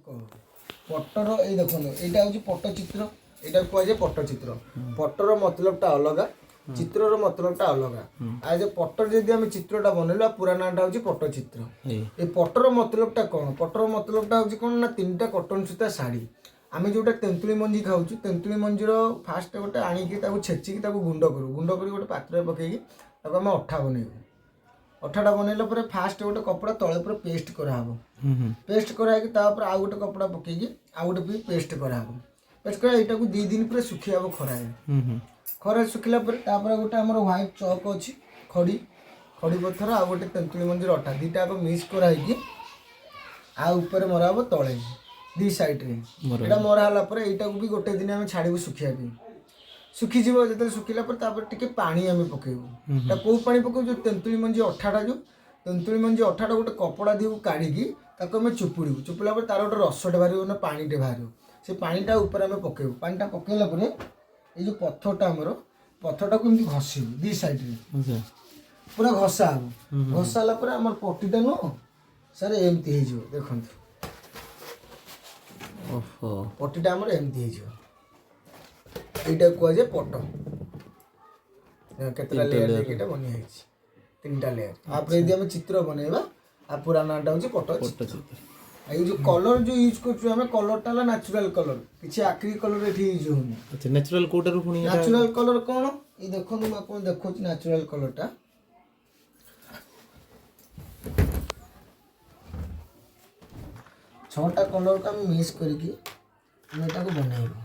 ପଟର ଏଇ ଦେଖନ୍ତୁ, ଏଇଟା ହେଉଛି ପଟ୍ଟଚିତ୍ର। ଏଇଟା କୁହାଯାଏ ପଟ୍ଟଚିତ୍ର। ପଟ୍ଟର ମତଲବଟା ଅଲଗା, ଚିତ୍ରର ମତଲବଟା ଅଲଗା। ଆଉ ଯେ ପଟ୍ଟର ଯଦି ଆମେ ଚିତ୍ରଟା ବନେଇଲୁ, ପୁରା ନାଁଟା ହେଉଛି ପଟ୍ଟଚିତ୍ର। ଏ ପଟ୍ଟର ମତଲବଟା କ'ଣ? ପଟ୍ଟର ମତଲବଟା ହେଉଛି କ'ଣ ନା ତିନିଟା କଟନ ସୂତା ଶାଢ଼ୀ। ଆମେ ଯେଉଁଟା ତେନ୍ତୁଳି ମଞ୍ଜି ଖାଉଛୁ, ତେନ୍ତୁଳି ମଞ୍ଜିର ଫାଷ୍ଟ ଗୋଟେ ଆଣିକି ତାକୁ ଛେଚିକି ତାକୁ ଗୁଣ୍ଡ କରୁ। ଗୁଣ୍ଡ କରି ଗୋଟେ ପାତ୍ରରେ ପକେଇକି ତାକୁ ଆମେ ଅଠା ବନେଇବୁ। ଅଠାଟା ବନେଇଲା ପରେ ଫାଷ୍ଟ ଗୋଟେ କପଡ଼ା ତଳେ ପୁରା ପେଷ୍ଟ କରାହେବ। ପେଷ୍ଟ କରାହେଇକି ତାପରେ ଆଉ ଗୋଟେ କପଡ଼ା ପକେଇକି ଆଉ ଗୋଟେ ବି ପେଷ୍ଟ କରାହେବ। ପେଷ୍ଟ କରା ଏଇଟାକୁ 2 ଦିନ ପୁରା ଶୁଖିଆ ହେବ ଖରାରେ। ଖରାରେ ଶୁଖିଲା ପରେ ତାପରେ ଗୋଟେ ଆମର ହ୍ୱାଇଟ୍ ଚକ୍ ଅଛି, ଖଡ଼ି ଖଡ଼ି ପଥର ଆଉ ଗୋଟେ ତେନ୍ତୁଳି ମଞ୍ଜିର ଅଠା, ଦୁଇଟା ଯାକ ମିକ୍ସ କରାହେଇକି ଆଉ ଉପରେ ମରା ହେବ ତଳେ ଦୁଇ ସାଇଡ଼୍ରେ। ଏଇଟା ମରା ହେଲା ପରେ ଏଇଟାକୁ ବି ଗୋଟେ ଦିନ ଆମେ ଛାଡ଼ିବୁ ଶୁଖିବା ପାଇଁ। ଶୁଖିଯିବ ଯେତେବେଳେ, ଶୁଖିଲା ପରେ ତାପରେ ଟିକେ ପାଣି ଆମେ ପକେଇବୁ। ତା କେଉଁ ପାଣି ପକେଇବୁ? ଯେଉଁ ତେନ୍ତୁଳି ମଞ୍ଜି ଅଠାଟା, ଯେଉଁ ତେନ୍ତୁଳି ମଞ୍ଜି ଅଠାଟା ଗୋଟେ କପଡ଼ା ଦିହକୁ କାଢ଼ିକି ତାକୁ ଆମେ ଚୁପୁଡ଼ିବୁ। ଚୁପୁଡ଼ିଲା ପରେ ତାର ଗୋଟେ ରସଟେ ବାହାରିବ ନା ପାଣିଟେ ବାହାରିବ। ସେ ପାଣିଟା ଉପରେ ଆମେ ପକେଇବୁ। ପାଣିଟା ପକେଇଲା ପରେ ଏଇ ଯେଉଁ ପଥରଟା, ଆମର ପଥରଟାକୁ ଏମିତି ଘଷିବୁ ଦୁଇ ସାଇଡ଼୍ରେ। ପୁରା ଘଷା ହେବ। ଘଷା ହେଲା ପରେ ଆମର ପଟିଟା ନୁହଁ ସାର୍, ଏମିତି ହେଇଯିବ। ଦେଖନ୍ତୁ। ଓହୋ। ପଟିଟା ଆମର ଏମିତି ହେଇଯିବ। ଏଇଟା କୁହାଯାଏ ପଟ। କେତେଟା ଲେୟାର ଦେଇକି ଏଇଟା ବନିଆ ହେଇଛି, ତିନିଟା ଲେୟାର। ତାପରେ ଯଦି ଆମେ ଚିତ୍ର ବନେଇବା, ଆଉ ପୁରା ନାଁଟା ହେଉଛି ପଟ ଚିତ୍ର। ଏଇ ଯୋଉ କଲର ଯୋଉ ୟୁଜ୍ କରୁଛୁ ଆମେ, କଲରଟା ହେଲା ନ୍ୟାଚୁରାଲ କଲର। କିଛି ଆକ୍ରିଲିକ କଲର ଏଠି ୟୁଜ୍ ହଉନି। ଆଚ୍ଛା, ନ୍ୟାଚୁରାଲ କୋଉଟାରୁ ପୁଣି ଏଇଟା? ନ୍ୟାଚୁରାଲ କଲର କ'ଣ? ଏଇ ଦେଖନ୍ତୁ, ମୁଁ ଆପଣଙ୍କୁ ଦେଖାଉଛି ନ୍ୟାଚୁରାଲ କଲରଟା। ଛଅଟା କଲରକୁ ଆମେ ମିକ୍ସ କରିକି ଆମେ ଏଟାକୁ ବନେଇବୁ।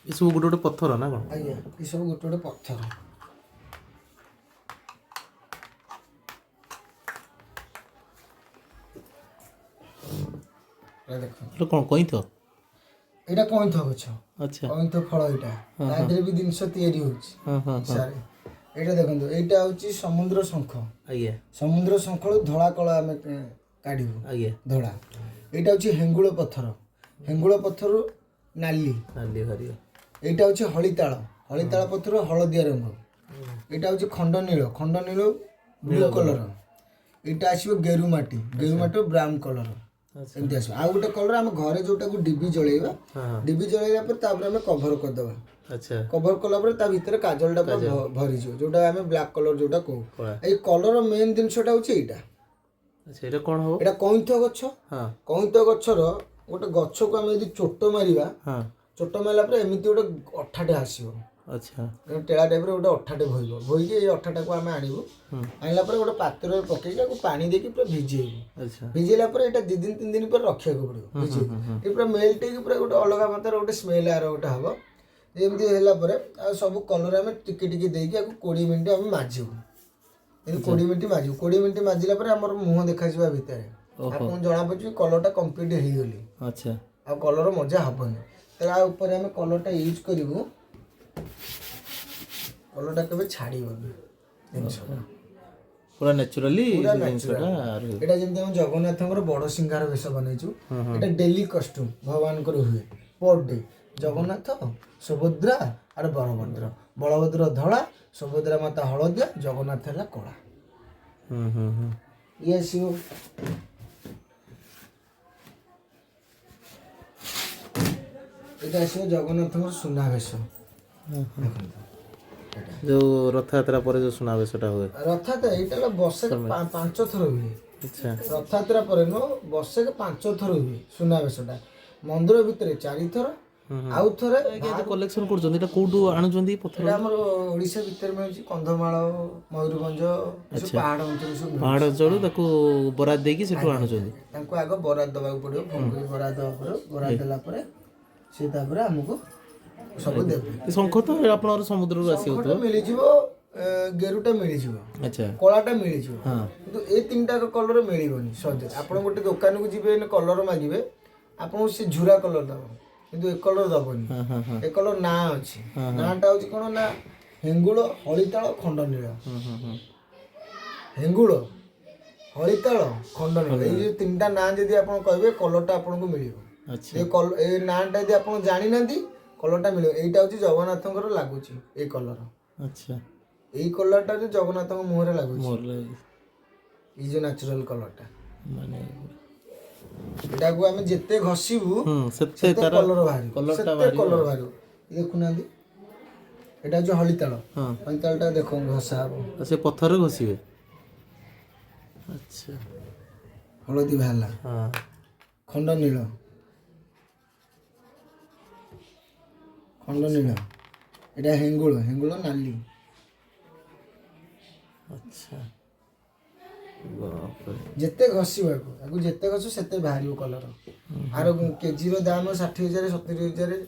ଏସବୁ ଗୋଟେ ଗୋଟେ ପଥର ନା କ'ଣ? ଆଜ୍ଞା, ଏସବୁ ଗୋଟେ ଗୋଟେ ପଥର। ଏଇଟା ଦେଖନ୍ତୁ। ଏଟା କ'ଣ, କଇଁଥ? ଏଇଟା କଇଁଥ ଗଛ। କଇଁଥ ଫଳ ଏଇଟା, ତା ଦେହରେ ବି ଜିନିଷ ତିଆରି ହଉଛି। ହଁ ହଁ ହଁ ସାର୍, ଏଇଟା ଦେଖନ୍ତୁ, ଏଇଟା ହଉଛି ସମୁଦ୍ର ଶଙ୍ଖ। ସମୁଦ୍ର ଶଙ୍ଖରୁ ଧଳା କଳା ଆମେ କାଢିବୁ। ଧଳା। ଏଇଟା ହଉଛି ହେଙ୍ଗୁଳ ପଥର। ହେଙ୍ଗୁଳ ପଥରରୁ ନାଲି। ନାଲି ବାହାରିବ। ଏଇଟା ହଉଛି ହଳିତାଳ। ହଳିତାଳ ପଥର ହଳଦିଆ ରଙ୍ଗ। ଏଇଟା ହଉଛି ଖଣ୍ଡନୀଳ। ଖଣ୍ଡନୀଳ ବ୍ଲୁ କଲର। ଏଇଟା ଆସିବ ଗେରୁ ମାଟି। ଗେରୁ ମାଟି ବ୍ରାଉନ୍ କଲର। ଏମିତି ଆସିବ। ଆଉ ଗୋଟେ କଲର, ଆମେ ଘରେ ଯୋଉଟାକୁ ଡିବି ଜଳେଇବା, ଡିବି ଜଳେଇଲା ପରେ ତାପରେ ଆମେ କଭର କରିଦେବା। କଭର କଲା ପରେ ତା ଭିତରେ କାଜଲଟା ପୁରା ଭରିଯିବ, ଯୋଉଟା ଆମେ ବ୍ଲାକ୍ କଲର ଯୋଉଟା କହୁ। କଳା। ଏଇ କଲର ମେନ୍ ଜିନିଷଟା ହଉଛି ଏଇଟା। ଆଚ୍ଛା, ଏଇଟା କ'ଣ ହବ? ଏଇଟା କଇଁଥ ଗଛ। କଇଁଥ ଗଛର ଗୋଟେ ଗଛକୁ ଆମେ ଯଦି ଚୋଟ ମାରିବା, ଚୋଟ ମାରିଲା ପରେ ଏମିତି ଗୋଟେ ଅଠାଟେ ଆସିବ। ଗୋଟେ ଟେଳା ଟାଇପ୍ର ଗୋଟେ ଅଠାଟେ ବୋହିବ। ବୋହିକି ଏଇ ଅଠାଟାକୁ ଆମେ ଆଣିବୁ। ଆଣିଲା ପରେ ଗୋଟେ ପାତ୍ରରେ ପକେଇକି ତାକୁ ପାଣି ଦେଇକି ପୁରା ଭିଜେଇବୁ। ଭିଜେଇଲା ପରେ ଏଇଟା 2 ଦିନ 3 ଦିନ ପରେ ରଖିବାକୁ ପଡ଼ିବ ଭିଜେଇକି। ଏ ପୁରା ମେଲ୍ଟ ହେଇକି ପୁରା ଗୋଟେ ଅଲଗା ମାତ୍ରାର ଗୋଟେ ସ୍ମେଲ୍ ଆର ଗୋଟେ ହବ। ଏମିତି ହେଲା ପରେ ଆଉ ସବୁ କଲର୍ ଆମେ ଟିକେ ଟିକେ ଦେଇକି ଆକୁ 20 ମିନିଟ୍ ଆମେ ମାଜିବୁ। ଏମିତି 20 ମିନିଟ୍ ମାଜିବୁ। 20 ମିନିଟ୍ ମାଜିଲା ପରେ ଆମର ମୁହଁ ଦେଖାଯିବା ଭିତରେ ଆପଣଙ୍କୁ ଜଣାପଡ଼ୁଛି କଲର୍ଟା କମ୍ପ୍ଲିଟ୍ ହେଇଗଲି। ଆଉ କଲର୍ ମଜା ହବନି। ତାହେଲେ ଆ ଉପରେ ଆମେ କଲର୍ଟା ୟୁଜ୍ କରିବୁ, କଲର୍ଟା କେବେ ଛାଡ଼ିବନି ଜିନିଷଟା। ପୁରା ନ୍ୟାଚୁରାଲି ପୁରା ଜିନିଷଟା ରହିବ। ଏଇଟା ଯେମିତି ଆମେ ଜଗନ୍ନାଥଙ୍କର ବଡ଼ ସିଂହାର ବେଶ ବନେଇଛୁ। ଏଇଟା ଡେଲି କଷ୍ଟ୍ୟୁମ୍ ଭଗବାନଙ୍କର ହୁଏ ପର୍ ଡେ। ଜଗନ୍ନାଥ, ସୁଭଦ୍ରା ଆଉ ବଳଭଦ୍ର। ବଳଭଦ୍ର ଧଳା, ସୁଭଦ୍ରା ମାତା ହଳଦିଆ, ଜଗନ୍ନାଥ ହେଲା କଳା। ହୁଁ ହୁଁ ହୁଁ ଇଏ ଆସିବ, ଏଇଟା ଆସିବ ଜଗନ୍ନାଥଙ୍କର ସୁନାବେଶ। ଦେଖନ୍ତୁ ଏଇଟା। ଯୋଉ ରଥଯାତ୍ରା ପରେ ଯୋଉ ସୁନାବେଶଟା ହୁଏ? ରଥଯାତ୍ରା ଏଇଟା ହେଲା ବର୍ଷକେ 5 ଥର ହୁଏ। ରଥଯାତ୍ରା ପରେ ନୁହଁ, ବର୍ଷକେ 5 ଥର ହୁଏ ସୁନାବେଶଟା। ମନ୍ଦିର ଭିତରେ 4 ଥର, ଆଉ ଥରେ କଲେକ୍ସନ କରୁଛନ୍ତି, ଏଇଟା କୋଉଠୁ ଆଣୁଛନ୍ତି ପଥର? ଏଇଟା ଆମର ଓଡ଼ିଶା ଭିତରେ ମିଳୁଛି। କନ୍ଧମାଳ, ମୟୂରଭଞ୍ଜ, ଏସବୁ ପାହାଡ଼ ଅଞ୍ଚଳ ସବୁ ମିଳୁଛି। ପାହାଡ଼ ଅଞ୍ଚଳରୁ ତାକୁ ବରାଦ ଦେଇକି ସେଠୁ ଆଣୁଛନ୍ତି? ତାଙ୍କୁ ଆଗ ବରାଦ ଦେବାକୁ ପଡ଼ିବ। ଫୋନ କରି ବରାଦ ଦେବାକୁ ପଡ଼ିବ। ବରାଦ ଦେଲା ପରେ ସେ ତାପରେ ଆମକୁ ସବୁ ଦେବେ। ଏ ଶଙ୍ଖ ତ ଆପଣଙ୍କର ସମୁଦ୍ରରୁ ଆସିବ? ଶଙ୍ଖଟା ମିଳିଯିବ, ଗେରୁଟା ମିଳିଯିବ, କଳାଟା ମିଳିଯିବ। କିନ୍ତୁ ଏ ତିନିଟା କଲର ମିଳିବନି ସହଜରେ। ଆପଣ ଗୋଟେ ଦୋକାନକୁ ଯିବେ, କଲର ମାଗିବେ, ଆପଣଙ୍କୁ ସେ ଝୁରା କଲର ଦବ, କିନ୍ତୁ ଏ କଲର ଦବନି। ହଁ ହଁ ହଁ ଏ କଲର ନାଁ ଅଛି। ନାଁଟା ହଉଛି କ'ଣ ନା ହେଙ୍ଗୁଳ, ହଳିତାଳ, ଖଣ୍ଡନୀଳ। ହୁଁ ହୁଁ ହୁଁ ହେଙ୍ଗୁଳ, ହଳିତାଳ, ଖଣ୍ଡନୀଳ, ଏଇ ଯୋଉ ତିନିଟା ନାଁ ଯଦି ଆପଣ କହିବେ, କଲରଟା ଆପଣଙ୍କୁ ମିଳିବ। ଏ କଲର, ଏ ନାଁଟା ଯଦି ଆପଣ ଜାଣିନାହାନ୍ତି, କଲରଟା ମିଳିବ। ଏଇଟା ହଉଛି ଜଗନ୍ନାଥଙ୍କର ଲାଗୁଛି ଏଇ କଲର। ଏଇ କଲରଟା ହଉଛି ଜଗନ୍ନାଥଙ୍କ ମୁହଁରେ ଲାଗୁଛି। ମୋର ଲାଗି। ଏଇ ଯୋଉ ନ୍ୟାଚୁରାଲ କଲରଟା। ମାନେ ଏଟାକୁ ଆମେ ଯେତେ ଘଷିବୁ ସେତେ ସେତେ ତାର କଲର ବାହାରିବ। କଲରଟା ସେତେ ବାହାରିବ। କଲର ବାହାରିବ। ଏ ଦେଖୁନାହାନ୍ତି, ଏଇଟା ହଉଛି ହଳିତାଳ। ହଳିତାଳଟା ଦେଖ, ଘଷା ହବ। ଆଉ ସେ ପଥରରେ ଘଷିବେ। ଆଚ୍ଛା। ହଳଦୀ ବାହାରିଲା। ଖଣ୍ଡ ନୀଳ, ଖଣ୍ଡ ନୀଳ। ଏଇଟା ହେଙ୍ଗୁଳ, ହେଙ୍ଗୁଳ ନାଲି। ଆଚ୍ଛା, ବାପରେ। ଯେତେ ଘଷିବ ଆକୁ ଯେତେ ଘଷିବ ସେତେ ବାହାରିବ କଲର। ଆର କେଜିର ଦାମ 60,000, 70,000।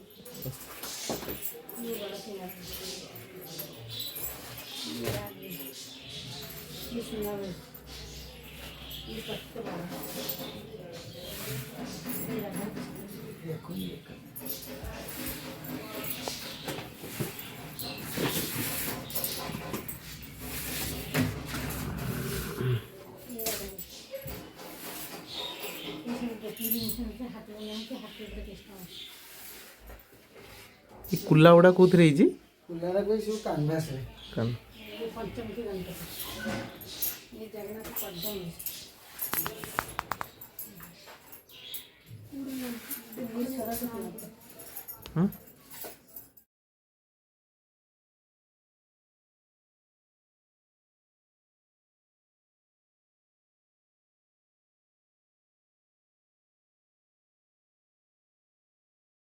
ଏ କୁଲା ଗୁଡ଼ା କୋଉଥିରେ ହେଇଛି? କୁଲାଟା କହି ସବୁ କାନଭାସରେ। କାନ ହୁଁ।